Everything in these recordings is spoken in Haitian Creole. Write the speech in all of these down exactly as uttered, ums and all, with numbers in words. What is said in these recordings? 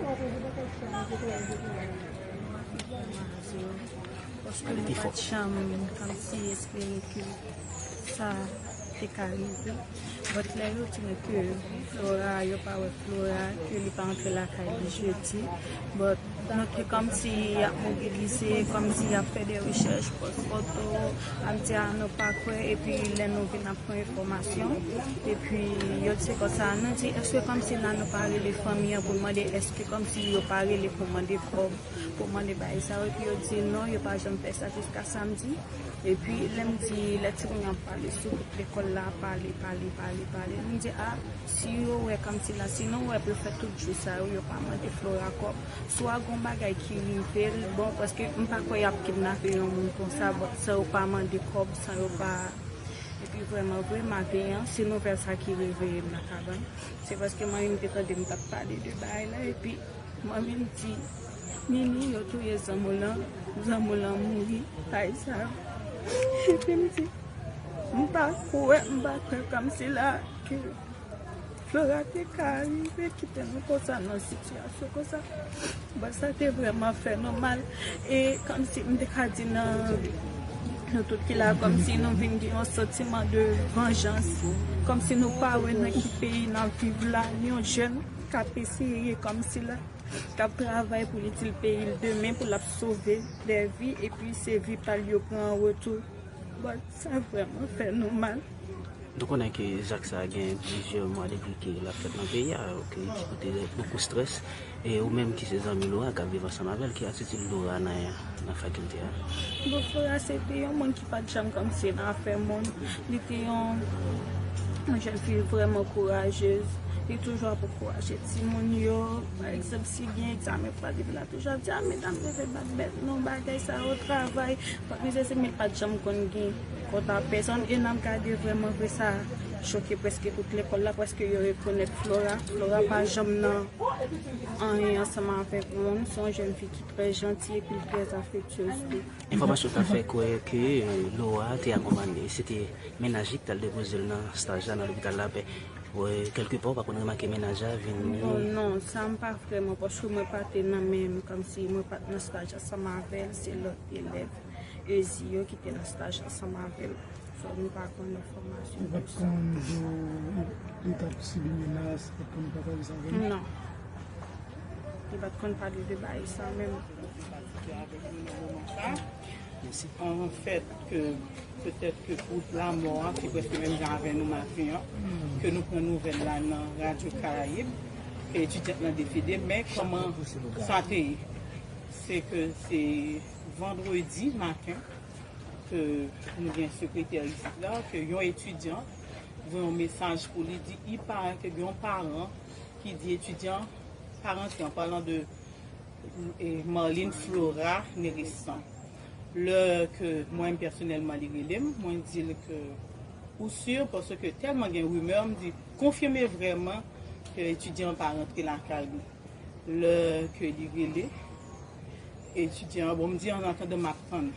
Paske nou pa t janm kòmsi espere ke sa te ka rive. But lè yo di nou ke Flora, yo pa wè Flora, ke li pa antre lakay li jedi. But nou te kòmsi y ap mobilize, kòmsi y ap fè de rechèch, pòs foto, ap di a nou pa kwè, epi lè nou vin ap pran enfòmasyon, epi yo di se konsa, nou di èske kòmsi la nou pa rele fanmi an pou mande èske kòmsi yo pa rele pou mande kòb, pou mande bagay sa yo, epi yo di non, yo pa janm fè sa jiska samdi. Epi lè m di, lè timoun yo ap pale sou tout lekòl la, pale, pale, pale, pale, m di a, si yo wè kòmsi la, si nou wè pou yo fè tout jou sa yo, yo pa mande Flora kòb, swa gon bagay ki rive l, bon, paske m pa kwè y ap kidnape yon moun konsa, bon, san yo pa mande kòb, san yo pa, epi vrèman vre, maten an, se nouvèl sa ki reveye m nan kabann, se paske manmi m te tande m t ap pale de bagay la, epi manmi m di, Nini, yo touye zanmi w lan, zanmi w lan mouri, bagay sa yo. Epi m di, m pa kwè, m pa kwè kòmsi la ke Flora te ka rive kite nou konsa nan sitiyasyon konsa. Bon, sa te vrèman fè nou mal. E kòmsi m te ka di nan nou tout ki la, kòmsi nou vin gen yon santiman de vanjans. Kòmsi nou pa wè nan ki peyi n ap viv la, yon jèn k ap eseye kòmsi la, k ap travay pou li di l peyi l demen, pou l ap sove dè vi, epi se vi pa l yo pran an retou. Bon, sa vrèman fè nou mal. Nou konnen ke zak sa a gen plizyè mwa depi ke l ap fèt nan peyi a, ke li te pote bokou strès. E ou menm ki se zanmi Laura, k ap viv ansanm avè l, ki atitid Laura nan, nan fakilte a? Bon, Flora se te yon moun ki pa t janm kòmsi nan afè moun. Li te yon, yon jèn fi vrèman kourajez. Li toujou ap ankouraje timoun yo. Pa egzanp, si gen egzamen pou al, epi l ap toujou ap di, a, medam, leve bat bèt nou, bagay sa yo, travay. Fòk li se, se, men li pa t janm konn gen kont a pèsòn. E n ap gade vrèman vre, sa choke prèske tout lekòl la, paske yo rekonèt Flora. Flora pa janm nan anyen ansanm avèk moun. Se yon jèn fi ki trè janti epi l trè afektyez tou. Enfòmasyon ta fè kwè ke, eh, Laura te akonpanye, se te mennaj li ki t al depoze l nan staj la nan lopital Lapè. Wè, kèlkepa, ou pa konn remake mennaj la vin. Bon, non, sa m pa vrèman, paske mwen pa te nan menm, kòmsi mwen pa t nan staj ansanm avè l, se lòt elèv Ezi yo ki te nan staj ansanm avè l. So, m pa konn enfòmasyon. Ou pa t konn di w li t ap sibi menas, ou pa t konn pataje sa avè w? Non. Li pa t konn pale de bagay sa menm. Anfèt, ke petèt ke pou lanmò a, se prèske menm jan avè nou maten an, ke nou pran nouvèl la nan Radyo Karayib, ke etidyant lan desede, men kòman sa te ye? Se ke se vandredi maten ke nou gen sekretè isit la, ke yon etidyan voye yon mesaj pou li, di, il paraît ke gen yon paran ki di etidyan pa rantre, an palan de, eh, Marline Flora Nerestan. Lè ke mwen pèsonèlman li rele m, mwen di l ke ou si, paske tèlman gen rimè, m di, konfime vrèman ke etidyan an pa rantre lakay li. Lè ke li rele etidyan an, bon, m di, an atandan, m ap tann.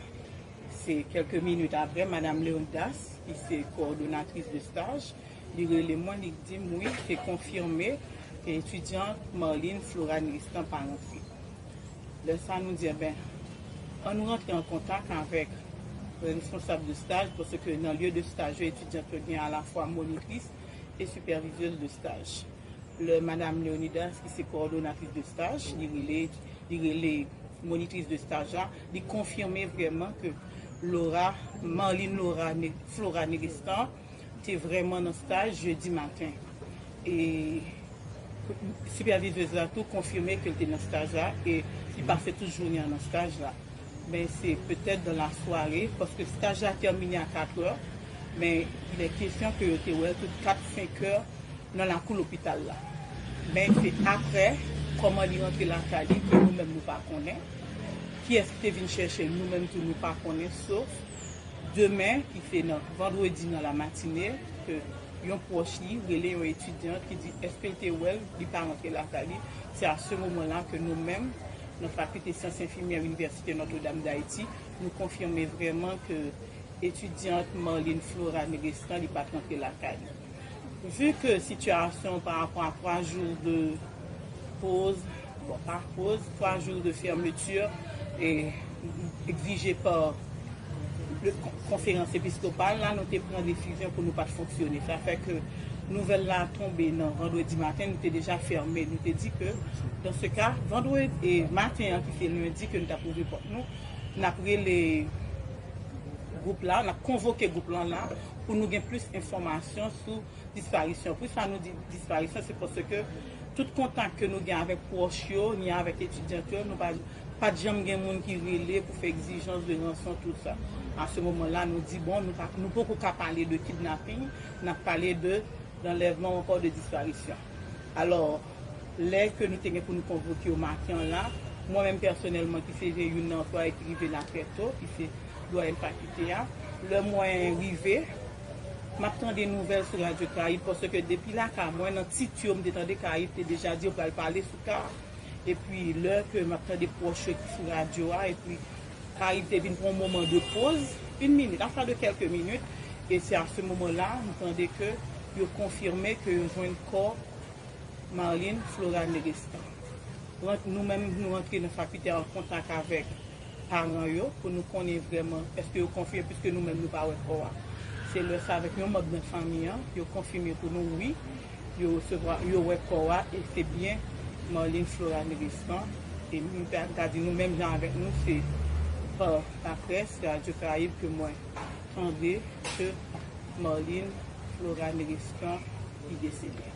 Se kèlke minit apre, Madam Leonidas, ki se kowòdonatris de staj, li rele mwen, li di m, wi, se konfime ke etidyan Marline Flora Nerestan pa rantre. Lè sa, nou di, enben, ann nou rantre an kontak avèk responsab de staj, paske nan lye de staj yo, etidyan yo gen alafwa monitris e sipèvizez de staj. Lè Madam Leonidas, ki se kowòdonatris de staj, li rele, li rele monitris de staj la, li konfime vrèman ke Laura, Marline Laura Ne-, Flora Nerestan te vrèman nan staj jedi maten. E sipèvizez la tou konfime ke l te nan staj la e li pase tout jounen an nan staj la. Men se petèt dans la soirée, paske staj la tèmine a katrè, men il est question ke yo te wè l tout kat, senk è nan lakou lopital la. Men se apre, kòman li rantre lakay li, ke nou menm nou pa konnen. Kiyès ki te vin chèche l, nou menm tou nou pa konnen, sof demen, ki se nan vandredi nan lamatine, ke yon pwòch li rele yon etidyan ki di èske l te wè l, li pa rantre lakay li. Se a se moman la ke nou menm, nan Fakilte Syans Enfimyè Inivèsite Notre Dame d'Haïti, nou konfime vrèman ke etidyant Marline Flora Nerestan, li pa t rantre lakay li. Vu ke sitiyasyon pa rapò a twa jou de poz, Akoz twa jou de fèmiti egzije pa le kon- konferans episkopal la, nou te pran desizyon pou nou pa t fonksyone. Sa fè ke nouvèl la tonbe nan vandredi maten, nou te deja fèmen. Nou te di ke, dans ce cas, vandredi maten an, ki se lendi ke nou t ap ouvri pòt nou, n ap rele gwoup la, n ap konvoke gwoup lan la pou nou gen plis enfòmasyon sou disparisyon. Pou sa nou di disparisyon, se paske tout kontak ke nou gen avèk pwòch yo, ni avèk etidyant yo, nou pa pa t janm gen moun ki rele pou fè egzijans de ranson, tout sa. A se moman la, nou di, bon, nou pa, nou poko ka pale de kidnaping, n ap pale de d'anlèvman ou ankò de disparisyon. Alò, lè ke nou te gen pou nou konvoke yo maten an la, mwen menm pèsonèlman ki se youn nan anplwaye ki rive la trè to, ki se dwayen fakilte a, lè mwen rive, m ap tande nouvèl sou Radyo Karayib, paske depi lakay mwen, nan tit yo, m te tande Karayib te deja di yo pral pale sou ka a. Epi lè ke m ap tande pwòch yo ki sou radyo a, epi Karayib te vin pran yon moman de poz, yon minit, afè de kèlke minit, e se a se moman la, m tande ke yo konfime ke yo jwenn kò Marlene Florane Restan. Rant- Nou menm, nou rantre nan fakilte an kontak avèk paran yo pou nou konnen vrèman èske yo konfime, piske nou menm nou pa wè kò a. Se lè sa avèk yon manm nan fanmi an, yo konfime pou nou, wi, yo resevwa, yo wè kò a, e se byen Marlene Florane Restan. E nou ta ka di nou menm jan avèk nou, se pa laprès, Radyo Karayib ke mwen tande ke Marlene Florane Restan ki desede.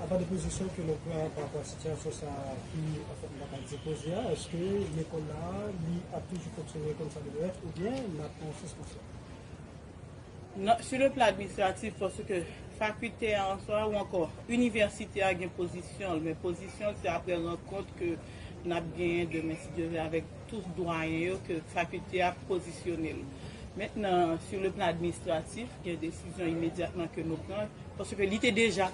Apa de pozisyon ke nou pran pa rapò a sitiyasyon sa a ki, anfèt, nou ta ka di poze a, èske lekòl la, li ap toujou fonksyone kòm sa dwe èt, oubyen n ap pran sispansyon? Non, sou le plan administratif, paske fakilte a an swa ou ankò inivèsite a gen pozisyon l, men pozisyon l se apre rankont ke n ap genyen demen, si Dye vle, avèk tout dwayen yo ke fakilte a pozisyone l. Mentnan, sou le plan administratif, gen desizyon imedyatman ke nou pran, paske li te deja,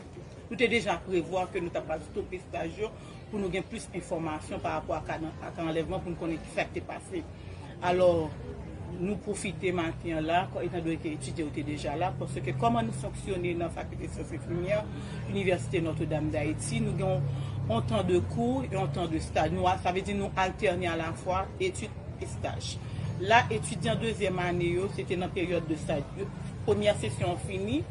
nou te deja prevwa ke nou ta pral stope staj yo pou nou gen plis enfòmasyon pa rapò a ka, a ka anlèvman, pou nou konnen ki sa k te pase. Alò, nou pwofite maten an la, kò- etan donne ke etidyan yo te deja la, paske kòman nou fonksyone nan Fakilte Syans Enfimyè, Inivèsite Notre Dame d'Haïti, nou gen yon, yon tan de kou e yon tan de staj. Nou, sa vle di nou altène alafwa etid e staj. La, etidyan dezyèm ane yo, se te nan peryòd de staj. Yo- Premyè sesyon an fini,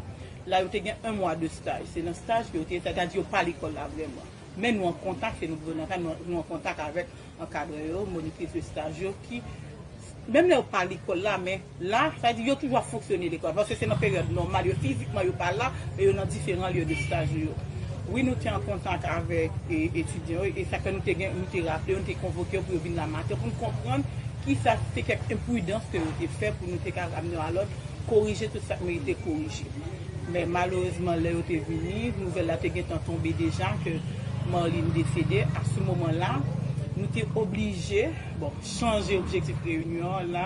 la yo te gen yon mwa de staj. Se nan staj ke yo te ye, sètadi yo pa lekòl la vrèman. Men nou an kontak, se nou gouvènman, nou, nou an kontak avèk ankadrè yo, monitris de staj yo, ki, menm lè yo pa lekòl la, men la, sa di yo toujou ap fonksyone lekòl, paske se nan peryòd nòmal, yo fizikman yo pa la, men yo nan diferan lye de staj yo. Wi, nou te an kontak avèk e, etidyan yo, e sa fè nou te gen, nou te raple yo, nou te konvoke yo pou yo vin la maten, pou nou konprann kisa se kèk enpridans ke yo te fè pou nou te ka ramne yo alòd, korije tout sa k merite korije. Men malerezman, lè yo te vini, nouvèl la te gentan tonbe deja ke Marlene desede. A se moman la, nou te oblije, bon, chanje objektif reyinyon an la,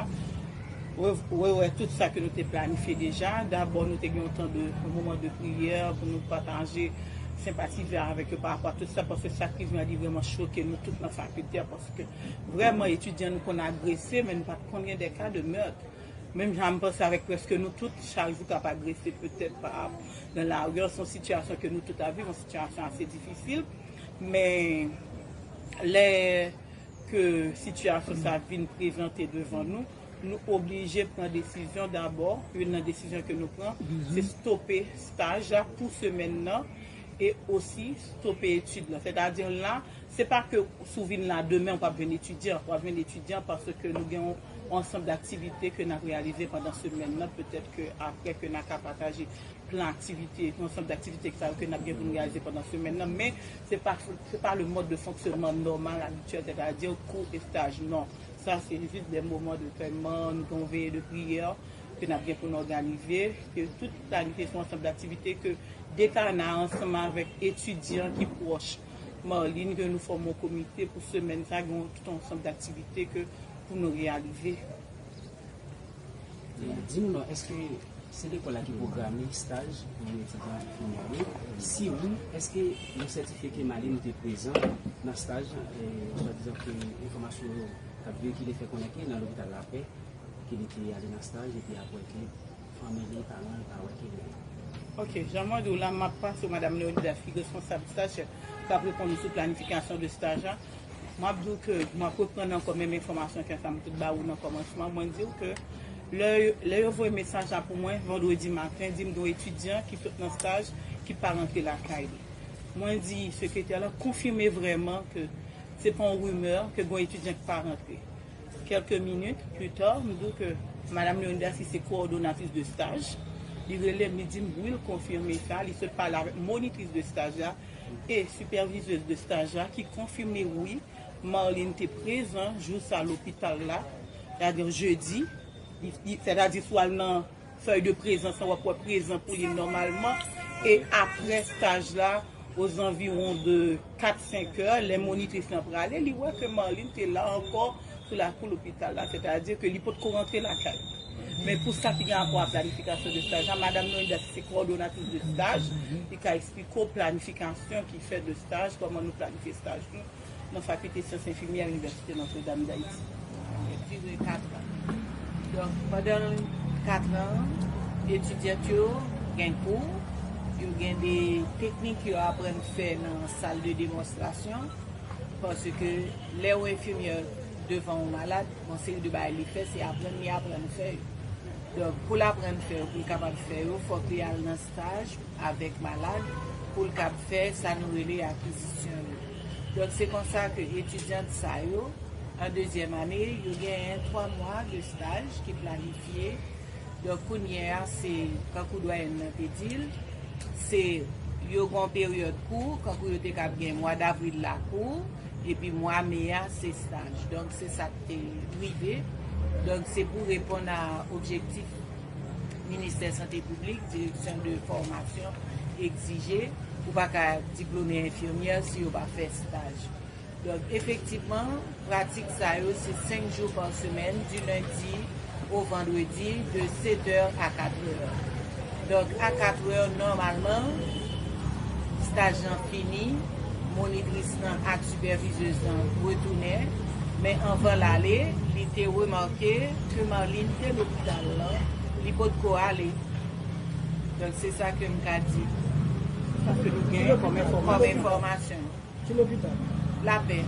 re- rewè tout sa ke nou te planifye deja. Dabò, nou te gen yon tan de, yon moman de priyè pou nou pataje, senpatize avèk yo pa rapò a tout sa, paske sa k rive an li vrèman choke nou tout nan fakilte a, paske vrèman etidyan nou konn agrese, men nou pa t konn gen de ka de mèt. Menm jan m panse avèk prèske nou tout, chak jou k ap agrese petèt pa nan lari an, se yon sitiyasyon ke nou tout ap viv, yon sitiyasyon ase difisil. Men lè ke sitiyasyon sa vin prezante devan nou, nou oblije pran desizyon dabò. Youn nan desizyon ke nou pran, se stope staj la pou semèn nan e osi stope etid lan. Sètadi la, se pa ke si w vin la demen, w p ap jwenn etidyan, w ap jwenn etidyan paske nou gen yon, yon ansanm daktivite ke n ap reyalize pandan semèn nan, petèt ke apre ke n a ka pataje plan aktivite, yon ansanm daktivite sa yo ke n ap gen pou n reyalize pandan semèn nan, men se pa, se pa le mode de fonctionnement normal, abityèl, sètadi kou estaj, non. Sa se jis de moman de pèman, nou gen yon veye de priyè ke n ap gen pou n òganize, ke tout planifye se yon ansanm daktivite ke dekana ansanm avèk etidyan ki pwòch Marlene, ke nou fòme yon komite pou semèn sa, gen tout yon ansanm daktivite ke pou nou reyalize. Di nou non, èske se lekòl la ki pwograme staj pou etidyan enfimyè yo? Si wi, èske nou sètifye ke Marlene te prezan nan staj, swadizan ke enfòmasyon yo t ap veyikile fè konnen ke nan lopital Lapè, ke li te ale nan staj epi apre ke fanmi li, paran l pa wè ke li Ok, jan mwen di w la, m ap pase w Madanm Leonidas ki responsab staj, k ap reponn ou sou planifikasyon de staj la. M ap di w ke m ap reprann ankò menm enfòmasyon ke sa m te ba ou nan kòmansman. Mwen di w ke lè, lè yo voye mesaj la pou mwen, vandredi maten, di m gen yon etidyan ki sot nan staj, ki pa rantre lakay li. Mwen di sekretè la, konfime vrèman ke se pa yon rimè, ke gen yon etidyan ki pa rantre. Kèlke minit pita, m di w ke Madanm Leonidas, ki se kowòdonatris de staj, li rele m, li di m, wi, l konfime sa, li sot pale avèk monitris de staj la e sipèvizèz de staj la, ki konfime, wi, Marline te prezan jou sa lopital la, sètadi jedi, li, li, sètadi si w al nan fèy de prezans lan, w ap wè prezan pou li nòmalman. E apre staj la, ozanviwon de kat, senk è, lè monitris lan prale, li wè ke Marline te la ankò sou lakou lopital la, sètadi ke li potko rantre lakay li. Men pou sa ki gen rapò a planifikasyon de staj la, Madanm Leonidas, ki se kowòdonatris de staj, li ka eksplike w planifikasyon ki fèt de staj, kòman nou planifye staj nou nan Fakilte Syans Enfimyè Inivèsite Notre Dame d'Haïti. Li dire katran. Donk, pandan katran an, etidyant yo gen kou, yo gen de teknik yo aprann fè nan sal de demonstrasyon, paske lè yon enfimyè devan yon malad, yon seri de bagay li fè, se aprann li aprann fè yo. Donk, pou l aprann fè yo, pou l kapab fè yo, fòk li al nan staj avèk malad pou l kab fè sa nou rele akizisyon yo. Donk, se konsa ke etidyant sa yo, an dezyèm ane, yo genyen twa mwa de staj ki planifye. Donk, kounye a, se, kankou dwayèn nan te di l, se yo gen yon peryòd kou, kankou yo te kab gen mwa davril la kou, epi mwa me a, se staj. Donk, se sa k te rive. Donk, se pou reponn a objektif Ministè Sante Piblik, Direksyon de Fòmasyon egzije, ou pa ka diplome enfimyè si yo pa fè staj. Donk, efektivman, pratik sa yo, se senk jou pa semèn, di lendi o vandredi, de sèt è a kat è. Donk, a kat è, nòmalman, staj lan fini, monitris lan ak sipèvizèz lan retounen, men anvan l ale, li te remake ke Marline te lopital lan, li potko ale. Donk, se sa ke m ka di. Sa ke nou genyen kòm enfòmasyon. Kòm enfòmasyon. Ki lopital? Lapè.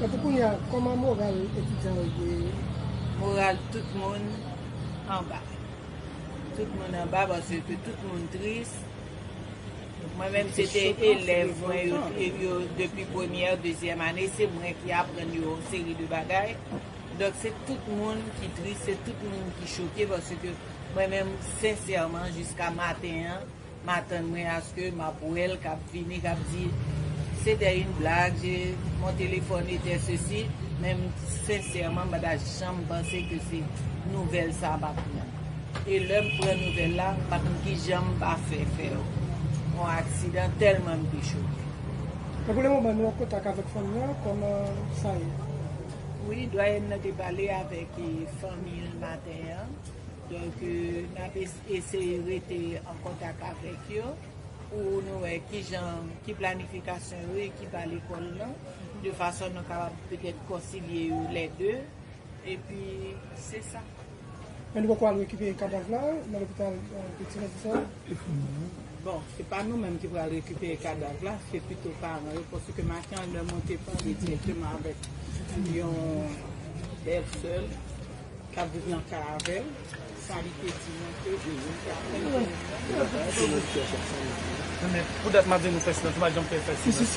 Epi kounye a, kòman moral etidyan yo ye? Moral tout moun anba. Tout moun anba paske tout moun tris. Mwen menm, se te elèv mwen yo, yo depi premyè, dezyèm ane, se mwen ki aprann yo yon seri de bagay. Donk, se tout moun ki tris, se tout moun ki choke paske mwen menm, sensèman, jiska maten an, m atann mwen aske m ap wè l k ap vini, k ap di, c'était une blague, je, mon téléphone était ceci, men m, sensèman, m pa ta janm panse ke se nouvèl sa a m ap pran. E lè m pran nouvèl la, m pa konn kijan m pa fè fè yon aksidan, tèlman m te choke. Men pou le moman, nou an kontak avèk fanmi an, kòman sa ye? Wi, dwayèn nan te pale avèk, eh, fanmi l maten an. Donk, eh, n ap es-, eseye rete an kontak avèk yo pou nou wè kijan, ki planifikasyon yo ye, ki pa lekòl lan, de fason nou kapab petèt konsilye yo lè de. Epi, se sa. Men nou poko al rekipere kadav la nan lopital, eh, Peti Frè, se sa? Bon, se pa nou menm ki pral rekipere kadav la, se pito paran yo, paske maten an, lè mwen te pale dirèkteman avèk yon bèlsè l k ap viv nan kay avè l, sa li te di mwen ke li te aprann. Men pou dat m ap di nou fè silans, m pa janm fè fè silans.